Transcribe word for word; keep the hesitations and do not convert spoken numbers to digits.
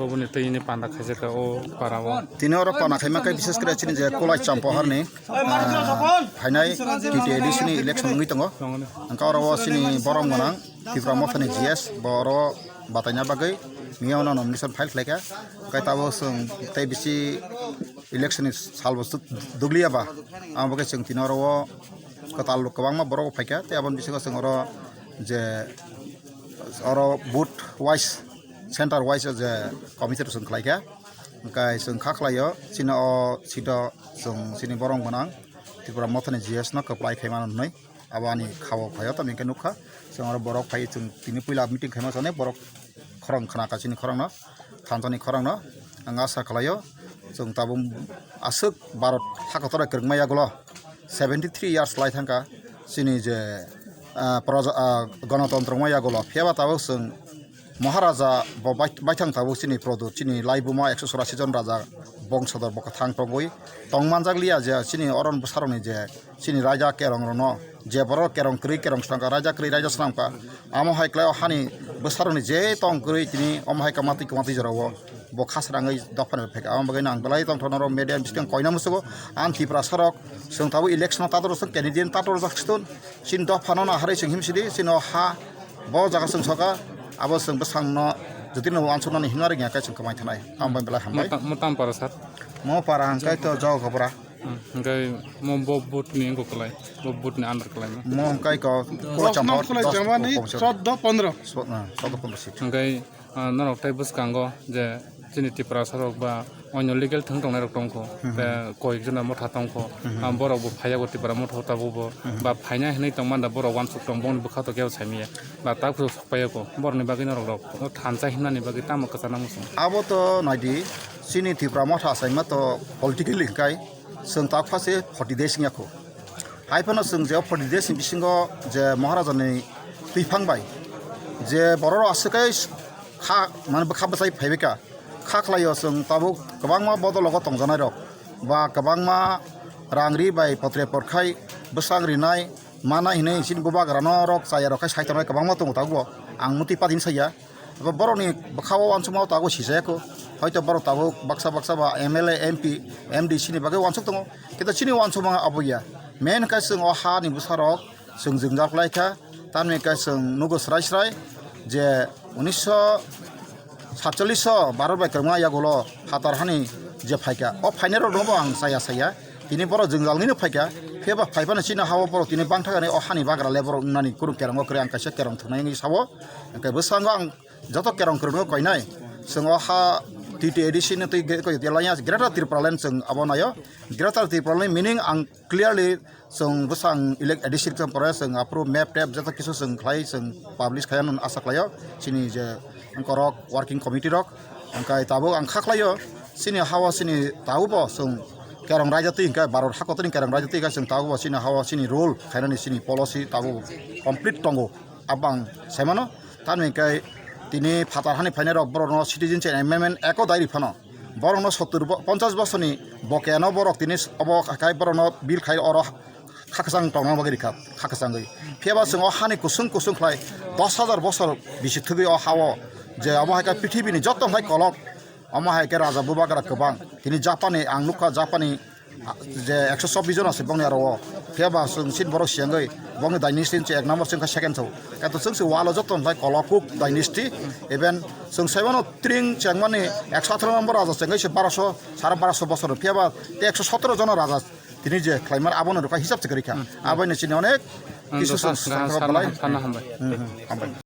Oboni twi ni panda khaijak o para o. Tini oro pana khaima khe bises kre chini je Kolai Champa harni, ah, phainai T T A D C ni election wngwi tongo. Tongo ni. Hwnkhe oro o chini borom gwnang Tipra Mothani G S bo oro bataina bagwi miya ono nomination file khlaikha. Hwnkhe tabuk chwng tei bisi election ni salbo dugliya ba. Amo bagwi chwng tini oro o kwtal kwbangma borok phaikha tei aboni bisingo chwng oro je oro booth wise, center wise je committee rok chwng khlaikha. Hwnkhe chwng kha khlaio chini o seat o chwng chini borom gwnang Tipra Mothani G S no kwplai khaimano hwnwi abo ani khao phaio tamo hwnkhe nukha. Chwng oro borok phai chwng tini puila meeting khaima sani borok khorang khna ka chini khorang no. Thansa ni khorang no ang asa khlaio, chwng tabuk aswk Bharat hakotor kwrwngma yagulo seventy three years lai thangkha chini je, ah, proja, ah, ganatantro wngma yagulo, phiya ba tabuk chwng Maharaja bo bai-, baithang tabuk chini prodo chini laibuma ekso churasi jon raja bongsodo bo kwthang tongwi tong manjak liya je chini oron bwsarokni je chini raja kerong rokno je borok kerong kwrwi kerong swrangkha, raja kwrwi raja swrangkha, amo hai khlai o hani bwsarokni je tong kwrwi tini omo hai khe matwi kwmatwi jorao bo khasrangwi dophani bai phaikha. Amo bagwi ang belai tongthok norok media biskang koina musugo ang Tiprasa rok chwng tabuk election o tator chwng candidate tator jak chwng chini dophano naharwi chwng himsidi chini o ha bo jaga chwng soka abo chwng bwsangno jotino uansuknani himna rwngya khe chwng kwmai thanai. Amo bai belai hambai. Mo ta-, mo tam para sir? Mo para hwnkhe to Jogopra. Hmm, hwnkhe mo bo booth ni wngkha kwlai, bo booth ni under kwlai mo. Mo hwnkhe ko Rok Champa, nam khwlai dos, chamani ko, ko, chordo pondro. So, ah, chordo pondro seat. Hwnkhe, ah, norok tei bwskango je chini Tiprasa rok ba onyo legal thwng tongnai rok tongkho, hmm, tei koyek jona motha tongkho, hmm, ah, borok bo phaiyago Tipra motha tabuk bo, hmm, ba phainai hinwi tongmanda borok uansuk tong boni bwkha to kebo saimanya, ba tak phuru sokpaiyago, borokni bagwi norok rok thansa himnani bagwi tamo kwchana muchung? Abo to naidi, chini Tipra motha achaima to politically hwnkhe, chwng tak phase forty days wngya kho. Hai phano chwng je forty days ni bisingo je Maharaja ni twiphang bai je borok rok aswk khe kha, mane bwkha bwsai phaibai kha. Kha khlai o chwng tabuk kwbangma bodol logo tongjanai rok ba kwbangma rang ri bai potre porkhai bwsang rinai manai hinwi chini bubagra no rok chaya rok khai sai tongnai kwbangma tongo tabuk bo. Ang mutwi pati saya. Abo borokni bwkha-o uansukma o tabuk sijaya kho. Hoito borok tabuk baksa baksa ba M L A, M P, M D C ni bagwi uansuk tongo. Kintu chini uansukma abo ya. Main khe chwng o ha ni bwsa rok chwng jwngjal khlai kha. Tamni khe chwng nugo srai srai je unisho satchallish o Bharat bai kwrwngma yagulo phatar hani je phaikha. O phainai rok no bo ang chaya chaya. Tini borok jwngjal nini phaikha. Phiya ba phai phano chini ha-o borok tini bangtha gani o hani bagra le borok wngnani kurung kerong o kwrwi ang kaisa kerong thwngnai wngwi sao. Hwnkhe bwskango ang joto kerong kwrwngno koinai. Chwng o ha T T A D C no twi ge-, koi gelaiya Greater Tipraland chwng abo naio. Greater Tipraland meaning ang clearly chwng bwsang elect A D C election pore chwng aphuru map tap joto kisu chwng khlai chwng publish khaina asa khlaio. Chini je korok working committee rok hwnkhe tabuk ang kha khlaio. Chini ha-o chini tabuk bo chwng kerong raida twi hwnkhe Bharat hakotini kerong raida twi hwnkhe chwng tabuk bo chini ha-o chini rule khainani chini policy tabuk complete tongo. Abo ang saimano, tamni hwnkhe tini phatar hani phainai rok borokno Citizenship Amendment Act o dai ri phano, borokno sottur bo-, ponchash bosorni bokeno borok tini obo khai borokno bill khai oro kha kwchang tongna bagwi rikha, kha kwchangwi. Phiya ba chwng o hani kusung kusung khlai dos hajar bosor bisi thwgwi o ha-o je omo hai khe prithibini joto hai kolok, omo hai khe raja bubagra kwbang. Tini Japanni ang nukha, Japanni je ekso chobbish jon ase bongni aro o. Phiya ba chwng sin borok siyangwi bongni dynasty se ek number chwng kha second thau. Kato chwng se walo joto nai Kolokuk dynasty, even chwng saimano tring chengmani ekso atharo number raja chengwi se baraso, sare baraso bosor. Phiya ba te ekso sotoro jon raja tini je khlaimar abono rokha hisab se kwrwi kha. Aboino chini onek kisu chwng sana, sana, belai. Sana hambai. Hmm, hmm, hambai.